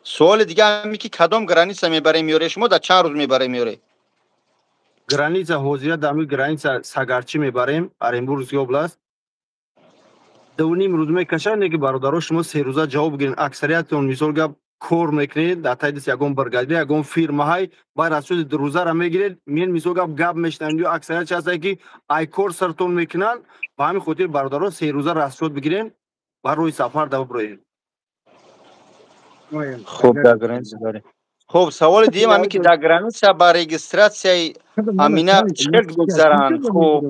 Суоли дига ҳаме, ки кадом граница мебарем, меёре, шумо дар чанд рӯз мебарем, меёре? Граница ҳозира дар ҳамин граница Сагарчӣ мебарем, Оренбургский область. 2,5 рӯз мекашад, не ки, бародаро, шумо 3 рӯза ҷавоб гирен. Аксариятон, мисол гап, кор мекунед, дар таи даст ягон бригадир, ягон фирмаҳай, баъд расчёти 2 рӯзара мегиред. Мен, мисол гап, гап мешунавем, ё аксарият чи ҳастае, ки ай кор сартон мекунанд. Ба ҳамин хотир, бародаро, 3 рӯза расчёт бигирем ва рӯи сафар да биброем. Хуб, дар граница дорем. Хуб, саволи дуюм ҳаме, ки дар граница ба регистрация и амина чӣ хел мегзаранд? Хуб.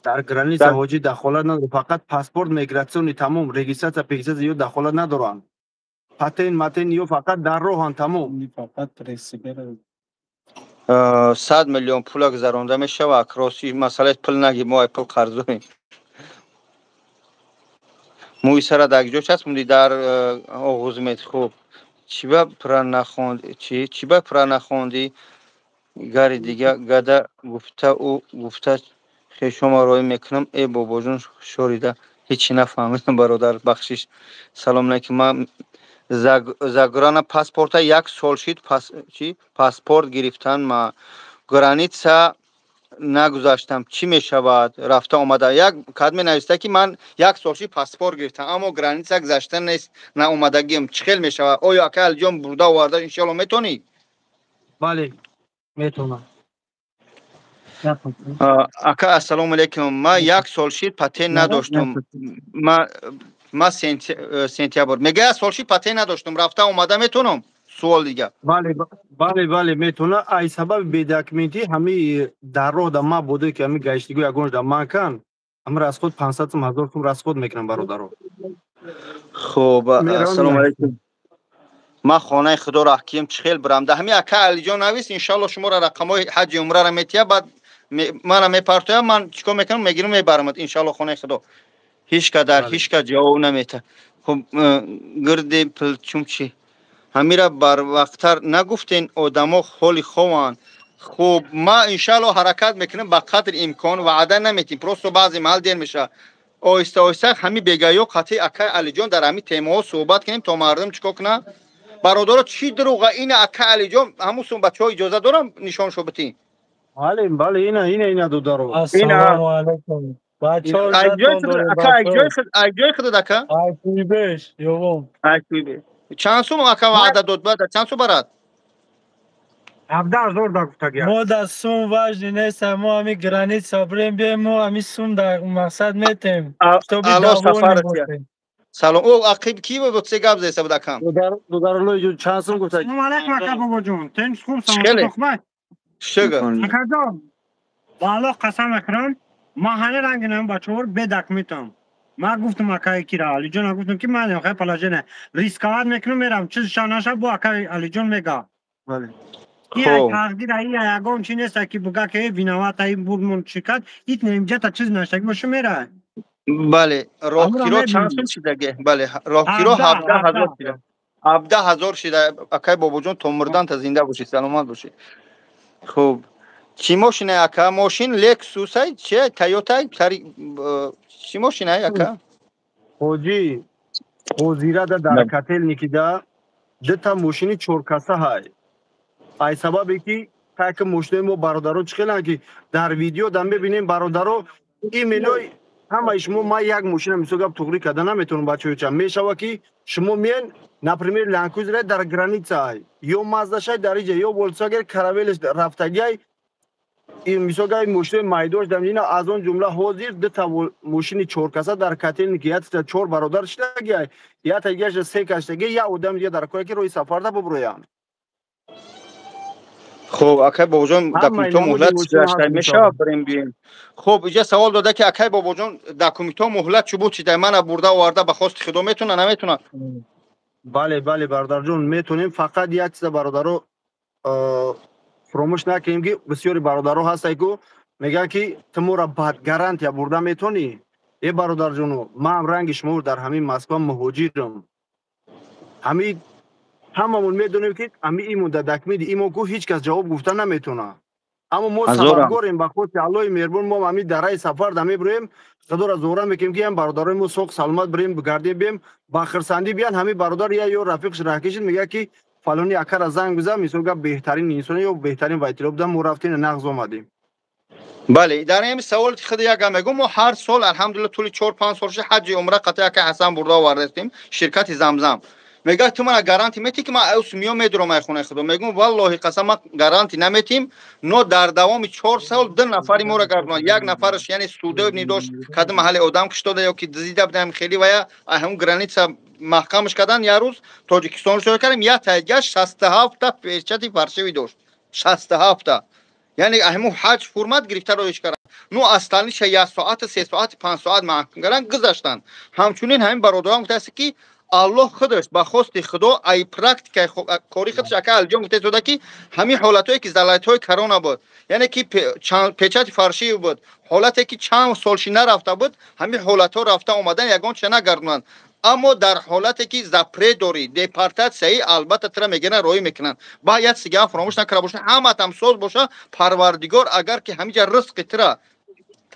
Дар граница, ҳоҷӣ, дахолат надорад, фақат паспорт миграционный, тамом. Регистрация, пегистрация ё дахолат надоранд. Патент матент ё фақат дар роҳанд, тамом. 100 миллион пула гузаронда мешава. Акроси масъалаи пул наги, мо ай пул қарзоем. Мӯи сара дар ҷо часпонди, дар оғузмед. Хуб, чиба пура нахонд, чи чиба пура нахондӣ? Гари дига гада гуфта, ӯ гуфта хешома роӣ мекунам. Э, бобоҷон, шорида ҳечи нафаҳмидам, бародар, бахшиш. Салом алейкум, ман заграна паспорта як сол шид, чи паспорт гирифтан, ма граница нагузаштам, чӣ мешавад? Рафта омада як кадме нависта, ки ман як сол шид, паспорт гирифтам, аммо граница гузашта нест, наомадагиам, чӣ хел мешавад? Оё, ака Алиҷон, бурда оварда, иншоалло, метонӣ? Бале, метавонам. Ака, ассалому алейкум, ман як сол шид, патент надоштум. Ма сентябр мега, як сол шид, патент надоштум, рафта омада метавонам? Суол дига. Бале, метавона. Ай сабаби бедокументӣ ҳами дар роҳ да ма буде, ки ҳами гаштигӯ ягонш да ман кан, ҳами расход 500 сум, 1000 сум расход мекунам, бародаро. Хуб, ассалому алейкум, ман хонаи худоро ҳаким, чӣ хел бирам? Да ҳами ака Алиҷон навис, иншоалло, шуморо рақамҳои ҳаҷи умрара метия, баъд мана мепартоям, ман чӣ кор мекунам, мегирам, мебарамад, иншоалло, хонаи худо. Ҳеч кадар ҳеч кас ҷавоб намета. Хуб, гирди пилчум чи ҳамира барвақттар нагуфтен? Одамо ҳоли хованд. Хуб, ма иншоалло ҳаракат мекунам ба қадри имкон, ваъда наметим, просто баъзе маҳал дер мешавад. Оҳиста оҳиста ҳами бегаё қатъи акаи Алиҷон дар ҳами темаҳо суҳбат кунем, то мардум чӣ кор кунанд. Бародаро, чӣ дурӯға ина? Ака Алиҷон, ҳамун сум бачаҳо иҷоза дорам нишон шо битин? Бале, ина, додаро. Ассалому алайкум, бачаҳо. Ай ҷои худат, ака? Ай Куйбеш, ёвом. Ай Куйбеш. Чанд сум, ака, ваъда дод? Баъд чанд сум барад? 17 000 да гуфтагия. Мо да сум важный нест, мо ҳами граница бирем, бием, мо ҳами сум дар мақсад метем. Ало, сафар, салом. О, ақиб ки буд, се гап зеса буд, акам? Додарлои, чанд сум гуфта? Салом алейкум, ака Бобоҷон, тинч, хуб, саломат, хуб? Шугр. Акаҷон, ба Аллоҳ қасам мекунам, ман ҳами ранги нам бачаҳоро бедокументам. Ман гуфтам акаи кира Алиҷон, гуфтам, ки ман хай положение рисковать мекунам, мерам, чизша наша, бо акаи Алиҷон мега. Тақдир ия, ягон чи нест, ки буга, ки виноват ай бурмон, чӣ кард, ит немҷата чиз наштаги боша, мера. Бале, роҳкиро чанд сум шидаге? Бале, роҳкиро 17 000 шида, 17 000 шида. Акай Бобоҷон, то мурдан та зинда бошӣ, саломат бошӣ. Хуб, чӣ мошина, ака? Мошин Лексусай, чи Тойотай, чӣ мошинай, ака? Ҳоҷӣ, ҳозирада дар Котельникида дута мошини чоркаса ҳай. Ай сабабе ки таки мошинои мо, бародаро, чӣ хеланд, ки дар видео да мебинем, бародаро, именно ҳамаи шумо, ман як мошина, мисол гап, туғрӣ карда наметавонам, бачаёча. Мешава, ки шумо миен, например, Ланкузра дар граница ай, ё Маздашай дар иҷа, ё Волксваген Каравелеш рафтагиай. Мисол гап, мошинои майдош дар ина, аз он ҷумла ҳозир дута мошини чоркаса дар Котельники, якта чор бародар шидагиай, якта дигаша се каштаги, як одам дига дар кора, ки роҳи сафарда буброянд. Хуб, акай Бобоҷон, документҳо муҳлат гузашта мешавад, бирем, бием? Хуб, иҷа савол дода, ки акай Бобоҷон, документҳо муҳлат чӣ буд, чида мана бурда оварда ба хости худо метавона, наметавона? Бале, бародарҷон, метавонем. Фақат як чиза, бародаро, фуромӯш накунем, ки бисёри бародаро ҳастае, ку мегӯянд, ки ту моро бад гарантия бурда метавонӣ. Э, бародарҷоно, ман ранги шумо дар ҳамин Москва муҳоҷирам. Ҳамин ҳамамон медонем, ки ҳами имон дар документи имон ку ҳеҷ кас ҷавоб гуфта наметавонад. Аммо мо сабабгорем, ба хости Аллоҳи меҳрубон мо ҳамин дараи сафар да мебироем. Худоро зуҳура мекунем, ки ҳам бародарои мо соқ саломат бирем, бигардем, бием, ба хирсандӣ биян. Ҳамин бародар я ё рафиқш раҳкишид, мегӯяд, ки фалони акара занг бизан, мисол гап, беҳтарин инсон ё беҳтарин вайтило будан, мо рафтем, нағз омадем. Бале, дар ин савол худ як гап мегӯм: мо ҳар сол, алҳамдулилла, тӯли 4-5 сол шуда, ҳаҷи умра қатъи ака Ҳасан бурда овардастем. Ширкати Замзам мегӯяд: «Ту мана гарантия метӣ, ки ман ус миём, медурам ай хонаи худо?» Мегӯм: «Валлоҳи қасам, ман гарантия наметим». Но дар давоми 4 сол ду нафари моро гардонад. Як нафараш, яъне, судебный дошт, кадом маҳалли одам киштода ё ки дизида будам хеле, вая ҳамун граница маҳкамаш кардан, як рӯз Тоҷикистон шоя кардем. Як тайгаш 67-та печати фальшивый дошт, 67-та. Яъне ҳамун ҳаҷ ҳурмат гирифта роиш кардан. Ну, остальный ша як соати, 3 соати, 5 соат маҳкам кардан, гузаштанд. Ҳамчунин ҳамин бародарам гуфтааст, ки Аллоҳ худаш, ба хости Худо, ай практикаи кори худаш, ака Алиҷон гуфта истода, ки ҳамин ҳолатҳое, ки золотой корона буд, яъне ки печати фальшивый буд, ҳолате ки чанд солши нарафта буд, ҳамин ҳолатҳо рафта омадан, ягон чиз нагардонанд. Аммо дар ҳолате ки запрет дорӣ, депортатсияи, албатта тира мегиранд, роӣ мекунанд. Ба як сигаам фаромӯш накарда боша, ҳаматам соз боша, Парвардигор агар ки ҳамиҷа ризқи тира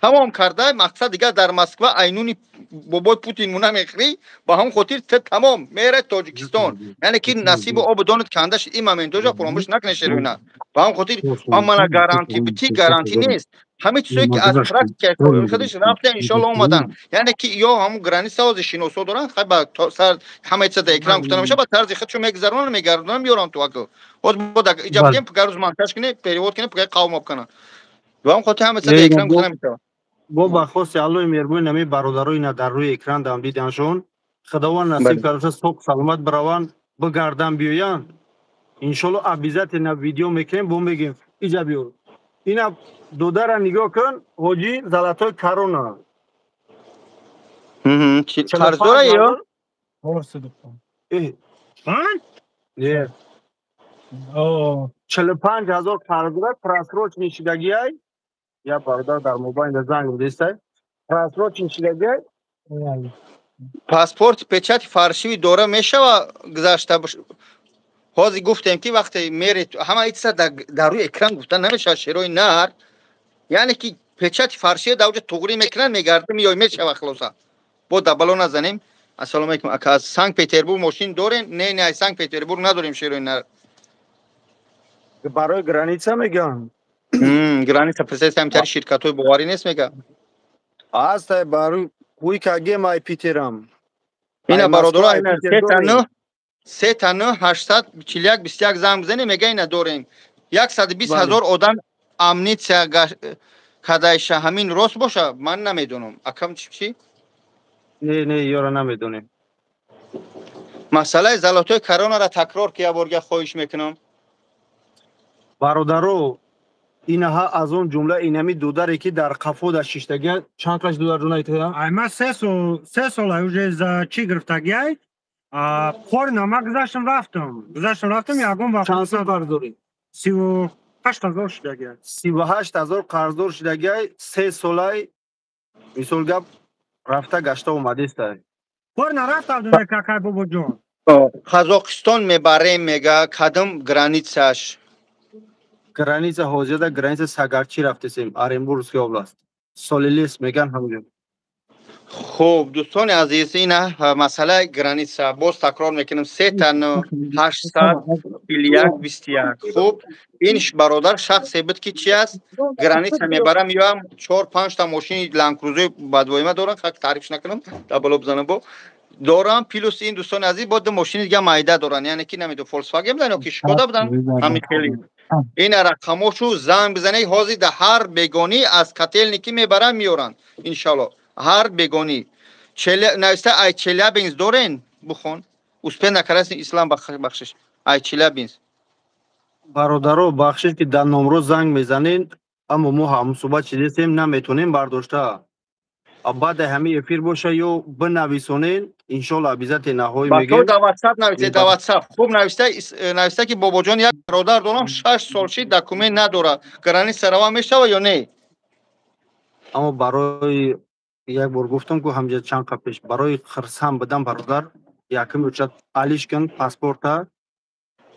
тамом карда, мақсад дигар дар Москва айнуни бобои Путин муна мехӯрӣ. Ба ҳамон хотир те тамом мерад Тоҷикистон, яъне ки насибу обу донат канда шид. Ин моментоҷа фаромӯш накунед, шеруина. Ба ҳамон хотир мана гарантия бити, гарантия нест. Ҳамин чизое ки аз практикаи худаш рафта, иншоалло, омадан, яъне ки ё ҳамун граница ҳози шиносо доранд, хай, ба сар ҳамаи чиза дар экран гуфта намешавад, ба тарзи худшо мегузаронанд, мегардонанд, меёранд. Ту аку ҳоз бо иҷа бигем, гарӯз монтаж кунӣ, перевод кунӣ, пугай қавм кунанд. Ба ҳамон хотир ҳама чиза дар экран гуфта намешавад. Бо ба хости Аллоҳи меҳрубон, ҳамин бародарои на дар рӯи экран дам диданшон, Худованд насиб карда, соқ саломат бираванд, бигардан, биёянд. Иншолло, обязательно видео мекунем, бо мегем. Иҷа биёр, ина додара нигоҳ кун, ҳоҷӣ, золотой корона. Қарздора ё? Не, 45 000 қарздора, просроченный шидагиай. Я бародар дар мобайнда занг дестай, просроченный шидагиай. Паспорт печати фальшивый дора мешава гузашта? Ҳозир гуфтем, ки вақте мери, ҳама итса дар рӯи экран гуфта намешава, шерои нар. Яъне ки печати фальшивый дар оҷа туғрӣ мекунанд, мегардим ё мешава. Хулоса, бо дабало назанем. Ассалому алайкум, ака, аз Санкт Петербург мошин дорем? Не, не, аз Санкт Петербург надорем, шерои нар. Барои граница мегӯям. Граница пресесамтари ширкатҳои боварӣ нест, мега. Ҳастай, барои ҳуй кагем, ай Питерам. Ина бародаро, 3 та 9 3 та 9 841 21 занг бизанем, мега ина дорем. 120 000 одам амнистия кадайша, ҳамин рост боша, ман намедонам, акам, чӣ? Не, не, ёра намедонем. Масъалаи золотой коронаро такрор ки, як борга хоҳиш мекунам. Бародаро, инаҳа аз он ҷумла инами додаре, ки дар қафода шиштагия, чанд қаш, додар ҷонайтая? Ай ма 3 сол, 3 сола уже за чӣ гирифтагиай, кори нама гузаштам, рафтам, гузаштам, рафтам, ягон вақт. Чанд сум қарз дорӣ? 38 000 шудагиай. 38 000 қарздор шудагиай, 3 солай, мисол гап, рафта гашта омадестай. Кор нарафтам, какай, бобоҷон. Қазоқистон мебарем, мега, кадом границаш? Граница ҳозирда граница Сагарчи рафтесем, Оренбургский область, Солилес меган ҳамҷо. Хуб, дӯстони азиз, ина масъалаи граница боз такрор мекунем: 3 та 9 841 21. Хуб, ин бародар шахсе буд, ки чи аст, граница мебарам, ёам чор панҷта мошини Ландкрузои бадвоима дорам, хак таърифш накунам, дабало бизанам, бо дорам. Плюс ин, дӯстони азиз, бо ду мошини дига майда доранд, яъне ки намедонам, Фольксваген будан ё ки Шкода будан, ҳамин хели. Ина рақамошу занг бизанед. Ҳозир да ҳар бегонӣ аз Котельники мебаранд, меёранд, иншалло, ҳар бегонӣ. Нависта, ай Челябинск дорен, бухон, успел накардаси, Ислам, бахшиш, ай Челябинск. Бародаро, бахшиш, ки дар номро занг мезанед, аммо мо ҳамсӯҳбат шидестем, наметонем бардошта. Баъде ҳамин эфир боша ё бинависонед, иншолло, обязательно ҳои мегем. Дар Ватсап нависед, дар Ватсап. Хуб, нависта, ки бобоҷон, як бародар дорам, 6 сол шид, документ надорад, граница рава мешава ё не? Аммо барои як бор гуфтам, ку ҳамҷа чанд қабл пеш, барои хирсанд будан, бародар, якум учат алиш кун паспорта,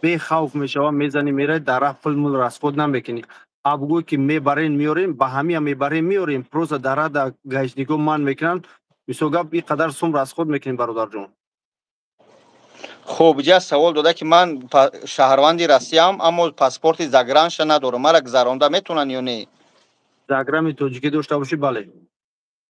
бехавф мешава, мезани, мераи, дар рафт пул мул расход намекунӣ. Абгӯй ки мебарен, меорем, ба ҳамия мебарем, меорем. Просто дар рада гаишникҳо манъ мекунанд. Мисол гап, ин қадар сум расход мекунем, бародарҷон. Хуб, иҷа савол дода, ки ман шаҳрванди Россияам, аммо паспорти загранша надорам, мара гузаронда метавонанд ё не? Заграми тоҷикӣ дошта бошӣ, бале.